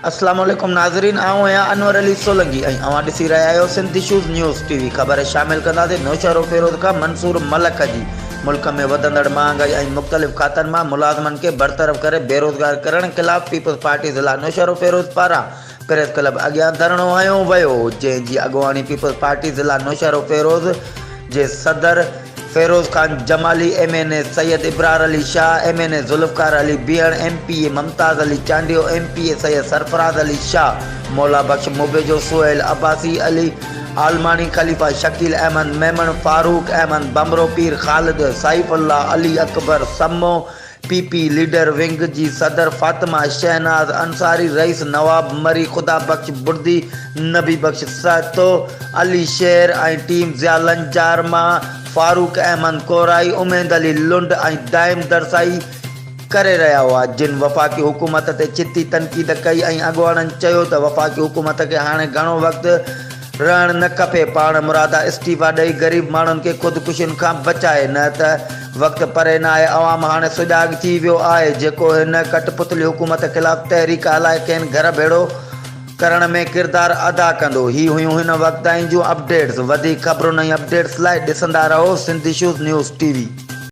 اسلام عليڪم ناظرين آئون آهيان انور علي سولنگي ۽ اوهان ڏسي رهيا آهيو Sindh issues news T V خبر شامل ڪنداسين نوشهروفيروز کان منصور ملڪ جي ملڪ ۾ وڌندڙ مهانگائي ۽ مختلف کاتن مان ملازمن کي برطرف ڪري بيروزگار ڪرڻ خلاف پيپلز پارٽي ضلع نوشهروفيروز پاران پريس ڪلب اڳيان ڌرڻو هنيو ويو جنهن جي اڳواڻي پيپلز پارٽي ضلع نوشهروفيروز جي صدر Feroz Khan Jamali, M N A Syed Ibrar Ali Shah, M N A Zulfiqar Ali Behan, M P A Mumtaz Ali Chandio, M P A Syed Sarfraz Ali Shah, Maula Bakhsh Mobejo, Sohail Abbasi, Ali Almani, Khalifa Shakeel Ahmed Memon, Farooq Ahmed Bhamro, Pir Khalid, Saif Ullah, Ali Akbar Samo, P P leader wing جي صدر فاطمه شهناز انصاري، رئيس نواب مري، خدا بخش بڙدي، نبي بخش سهتو، علي شير ۽ team Zia Lanjar مان فاروق احمد ڪورائي، اميد علي لنڊ ۽ دائم درسائي ڪري رهيا هئا، جن وفاقي حڪومت تي ڇتي تنقيد ڪئي ۽ اڳواڻن چيو ته وفاقي حڪومت کي هاڻي گهڻو وقت رهڻ نه کپي، پاڻ مرادا استعيفا ڏئي غريب ماڻهن کي خودڪشين کان بچائي نه ته وقت پري ناهي، عوام هاڻي سجاڳ ٿي ويو آهي، جيڪو هن ڪٺ پتلي حڪومت خلاف تحريڪ هلائي کين گهر ڀيڙو ڪرڻ ۾ ڪردار ادا ڪندو. هي هيون هن وقت تائين جون اپڊيٽس، وڌيڪ خبرن ۽ اپڊيٽس لاء ڏسندا رهو Sindh issues news T V.